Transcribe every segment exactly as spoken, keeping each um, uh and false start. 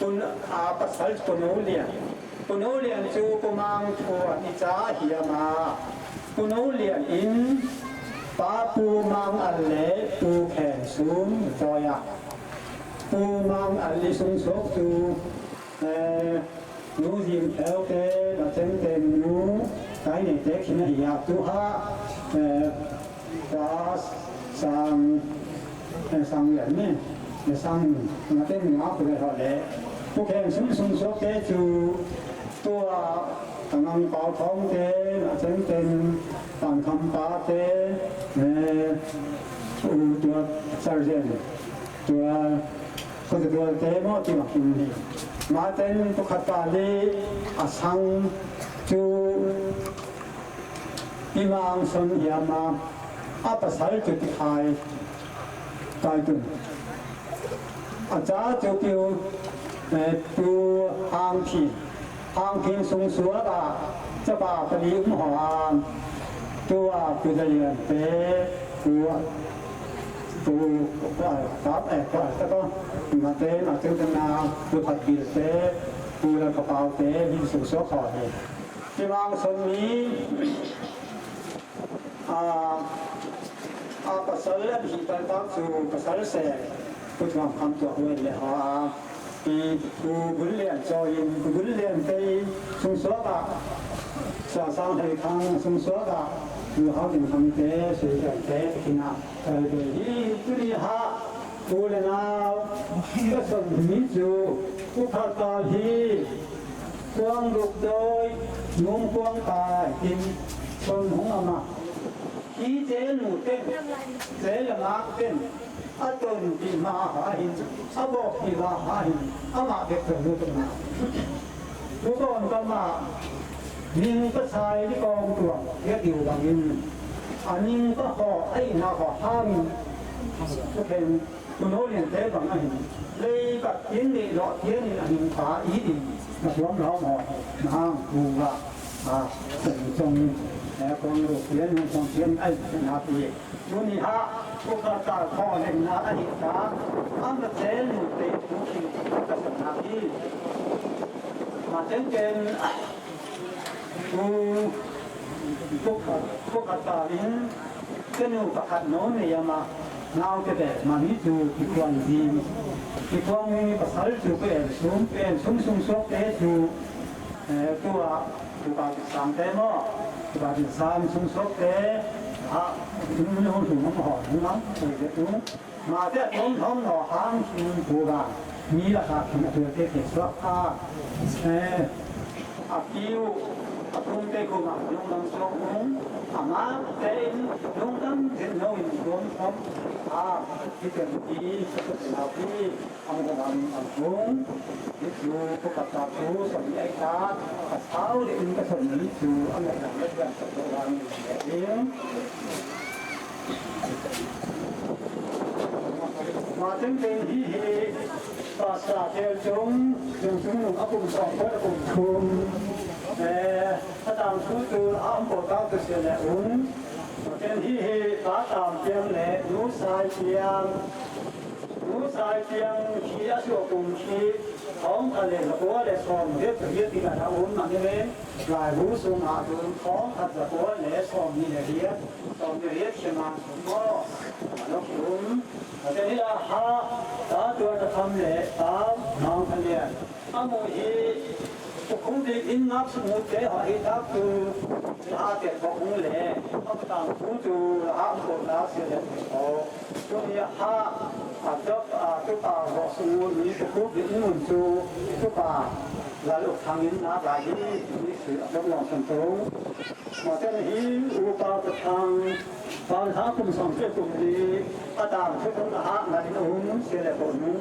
A pasal Pu No Lian. Pu No Lian cu Pu Mang Thuan i ca hiam a, Pu No Lian in Pa Pu Mang Al le Pu Khen Sum i cawi a, Pu Mang Al i sungsuak cu, eh, Nu Zim Kheu te, na cengten nu, kai nei te khin ahi a, tu ha, eh, Pa Sang, eh, Sang Lian ni, eh, Sang, na ten nga ku le hawh le. Pu Khen Sum sungsuak te cu, tua, Tangang Pau Thawng te, na cengten, Pang Kham Pa te, eh, u tua, Sergeant, tua, Khuatual te maw ti bang in hi. Maten pu khat ta li a sang cu Pi Mang Son hiam a, a pasal cu Pi Khai Tai Tun. A ca cu Piu, eh, Pu Hang Phin. Hang Phin sungsuak ah capa pali um haw a, tu a Pu Za Lian te, Pu, Pu, Pu Ai Tap, eh, Pu Ai Tap, Pu Mate, Mate Tana, Pu Phat Bil te, Pu Lal Ka Pau te, hi sungsuak haw hi. Pi Mang Son mi, a, a pasal an hi tak tak cu pasal se, Pu Thuam Kham Tuak Huai le haw a, Pi Pu Bul Lian Caw in, Pu Bul Lian te sungsuak ah, Sa Sang Hei Khang sungsuak ah, Pu Hau Din Khang te, Sui Lian te, khin ah, kai ve hi, tu ni ha, u le nau, ka son mi cu, u khat tal hi, Kuang Ruk Doi, Nung Kuang Tai, tin, son hung a ma. Hi cel nu ten, cel le ngak ten, a tonpih ma ha hin, a bawhpih ma ha hin, amah bek pen nu pen na. Tukawn kamah ning pasai ni kawng tuang, hi a tiu bangin, a ning pa haw, a ihna haw hangin, tu khen, Pu No Lian te bang a hin, lei kak tiang nih lawh tiang in a ning pa i ding, na tuam lau maw, na hang, tu nga, a, sen cong in, eh, kawng ruk tiang, nung kawng tiang, ai, na pi. Tuni ah, pu khat tal khawh lengna a dih ta, a ma cel nu te tu khin ka sanna hi. Ma tengken, pu, pu khat, pu khat tal in, ka nu pakhat no nei a ma, nau te bek ma hi cu, kikuang zim. Kikuang mi pasal cu ka en sum, ka en sum sungsuak te cu, eh, tua, pu ka kisang te maw, pu ka kisang sungsuak te, ah, nu nu nu nu haw, nu haw, nu haw, nu haw, Mate a tuamthawm naw hang khin pu van mi lakah khin a tuate thei suak kha. Eh, a kiu a pumte khumah lungdam suak ung. Amahte in lungdam zin no in tuamthawm kha. Hi teng hi ka tuate nau hi a muk a lam a hung. Hi cu ka pata cu sawm ni ai ta. Ka sau deuh in ka sawm ni cu a ngaih lam a thiam sak lo hang in. Ma tengteng hi hi, Pastor Tel Cung, Cung Cung Nung a kum sawm khat a kum thum, eh, a tangthu tu a om pawl tau tu sia le um. Ma teng hi hi, Pa Tam Piang le Nu Sai Piang, Nu Sai Piang khi a suah kum khi, thawng khat le zakua le sawm riat pariat ding a um mah ni le, laibu sung ah tun thawng khat zakua le sawm nih le riat, sawm nih riat khe man sung maw? A lo ki um. A te ni la ha, ta tua ta kham le, ta mang kha lian. A mu hi, pu khum dik in ngak sung mu te ha hi tak tu, la ha te ko hung le, a tang tu tu, la ha ko la sia le ko. Tuni a, a, tuk, a, tupa vawh sung uh mi tukup ding mun cu tupa Lal Uk Thang in na lai hi, mi sui a tuk lawng san tung. Mawten hi upa ka thang, pang thang kum sawm cia kum li, a tang thu tung a hah ngai in a um sia le pawh nu.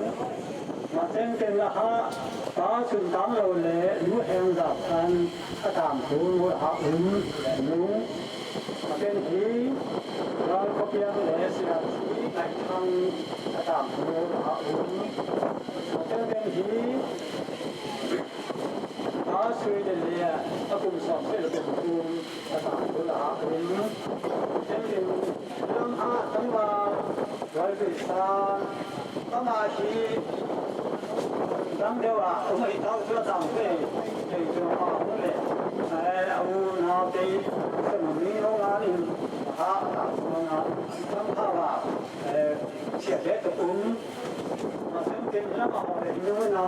Mawten ken a hah, pa sun tang lo le nu heng zak khan a tang thu a hah um le nu. Mawten hi, Ral Khuapiang le Siasi Ngaih Thang a tangthu a um. Mawten hi, Pa Sui le Lia a kum sawm sia le kum thum a tangthu a um. Mawten hi, Lam a tangval Ral Zui Sang, amah hi, Tang deuh ah om ahi tau tua tang pe, kei tua pa hong le, eh, a u nau te, sa ma mi hong a nin, ha, ta tua na, tang pa ba, eh, sia te ta um, ma sem te la ma ho le, nu na,